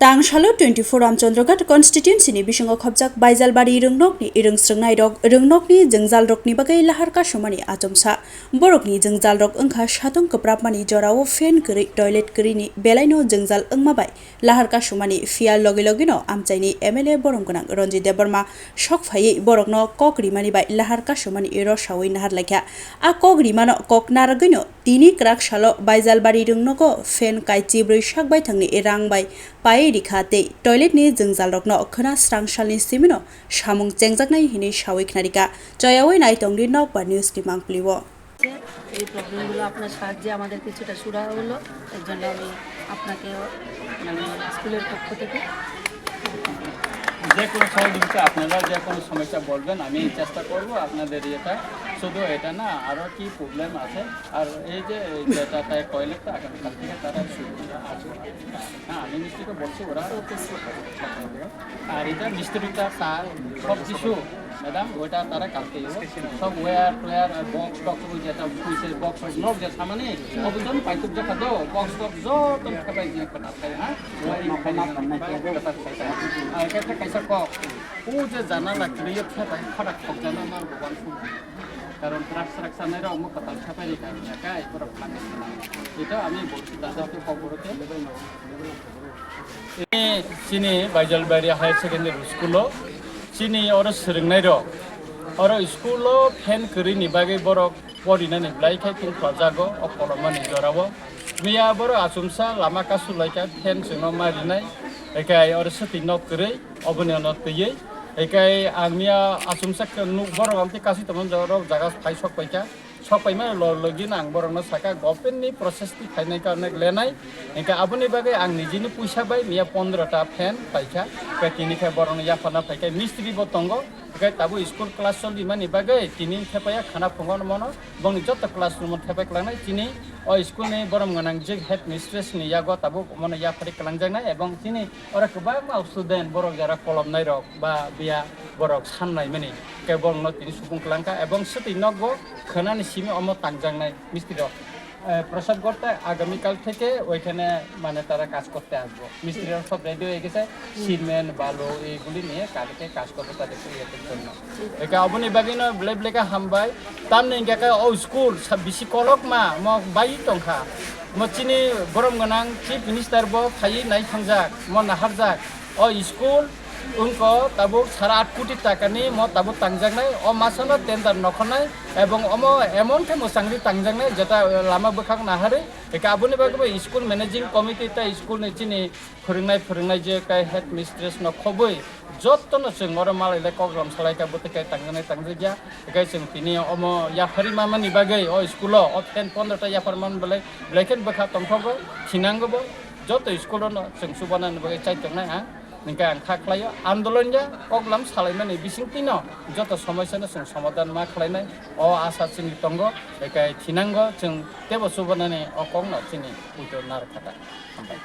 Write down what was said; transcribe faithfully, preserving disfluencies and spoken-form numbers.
Tangsalo twenty-four Ramchandraghat constituency ni bisingo khopjak Baijalbari rwngnokni rwngsrwngnairok rwngnokni jwngjalrokni bagwi lahar kasumani achomsa. Borokni jwngjalrok wngkha satong kwprapmani jorao fan kwrwi, toilet kwrwini belaino jwngjal wngma bai lahar kasumani, phiya logi logino amchaini M L A borom gwnang Ranjit Debbarma sok phaiwi borokno kok rimani bai lahar kasumani rosaui nahar laikha. A kok rimano kok narwgwino tini kwrak salo Baijalbari rwngnogo fan kaichi brwi sak baithangni rang bai paiwi rikha tei toiletni jwngjalrokno khwna srang salni simino samung chengjaknai hinwi saui khnarikha. Choyaui nai tongdi Nokbar News ni mangpili o. এই প্রবলেমগুলো আপনার সাহায্যে আমাদের কিছুটা সুরাহা হলো, এর জন্য আমি আপনাকে, মানে, স্কুলের পক্ষ থেকে যে কোনো সহযোগিতা, আপনারা যে কোনো সমস্যা বলবেন, আমি চেষ্টা করব আপনাদের ইয়েটা। শুধু এটা না, আরও কি প্রবলেম আছে, আর এই যে, এই যেটা তাই টয়লেটটা আগামীকাল থেকে তারা শুরু করে আসবে। হ্যাঁ, আমি মিষ্টিকে বলছি, ওরা আর এটা মিস্ত্রিটা, তার সব কিছু, ম্যাডাম, ওইটা তারা কালকে এলো। সব ওয়্যার টোয়্যার আর বক্স টক্স, ওই যেটা পুলিশের বক্স, নক যে সামানি, অবজন পাইতুক দেখা দো, বক্স টক্স যত খেপাই দিয়ে একটা নাচ খায়, হ্যাঁ? ওই খাই, আর এটা একটা কাইসা কক, ও যে জানালা ক্লিয়ার খেপাই, খটাক খক জানা আমার ভগবান শুনবে। কারণ ট্রাক ট্রাক সামনে রকম কথা খেপাই রেখে আমি একাই পুরো প্ল্যান করছিলাম। এটা আমি বলছি দাদাকে খবরকে। Chini Baijalbari Higher Secondary School o chini oro swrwngnairok, oro school o fan kwrwini bagwi borok porinani belai khe tong khlajago o kolomani jorao. Miya borok achomsa lama kasu laikha fan chwngno ma rinai, ekai oro swtwi nok kwrwi oboni ono twiwi, ekai ang miya achomsa nuk borok amtwi kasui tongmani jorao jaga phai sok paikha. Sok paimani log logino ang borokno sakha, government ni process twi phainai ka onek lenai, hingkhe aboni bagwi ang nijini puisa bai miya pondro ta fan paikha, hingkhe tini khe borokno yapharna phaikha, mistri bo tongo, hingkhe tabuk school class cholimani bagwi tini thepaiya khana phungo mono, bongni joto class room o thepai klangnai. Chini o school ni borom gwnang je head mistress ni yago tabuk mono yapharwi kwlangjaknai, ebong chini oro kwbangma student borok jara kolomnai rok ba biya borok sannaimani, hingkhe borokno tini supung kwlangkha, ebong swtwi nokbo khwnani simi omo tangjaknai mistri rok. Eh, প্রসাদ করতে আগামীকাল থেকে ওইখানে মানে তারা কাজ করতে আসবো। মিস্ত্রিরা সব রেডি হয়ে গেছে, সিমেন্ট, বালু এইগুলি নিয়ে কালকে কাজ করবে তাদের ইয়ের জন্য। Eka aboni bagwino belai belai khe hambai, tamni hingkhe khe o school sa bisi kolokma mo bai tongkha, mo chini borom gwnang chief minister bo phaiwi nai thangjak, mo naharjak o school. Wngkha tabuk sara at koti takani mo tabuk tangjaknai, o masano tender nokhornai, ebong omo emon khe mwchangri tangjaknai, jeta lama bwkhak naharwi. Eka aboni bagwi bo school managing committee tei school ni chini phwrwngnai phwrwngnai je kai head mistress no khobwi jotono chwng oro malailai koklam salaikha, bwtwi kai tangjaknai tangjakya. Eka chwng tini omo yapharwi mamani bagwi o school o o fan pondro ta yaphar man belai belai khe bwkha tongthogo, thinango bo joto school o no chwng chubanani bagwi chaitongnai ang. Hingkhe ang kha khlaio, andolon ya koklam salaimani bisingtwino joto somosyano chwng somadhan ma khlainai, o asa chini tongo, ekai thinango chwng teibo chubanani o kokno chini puito narwkha ta. Hambai.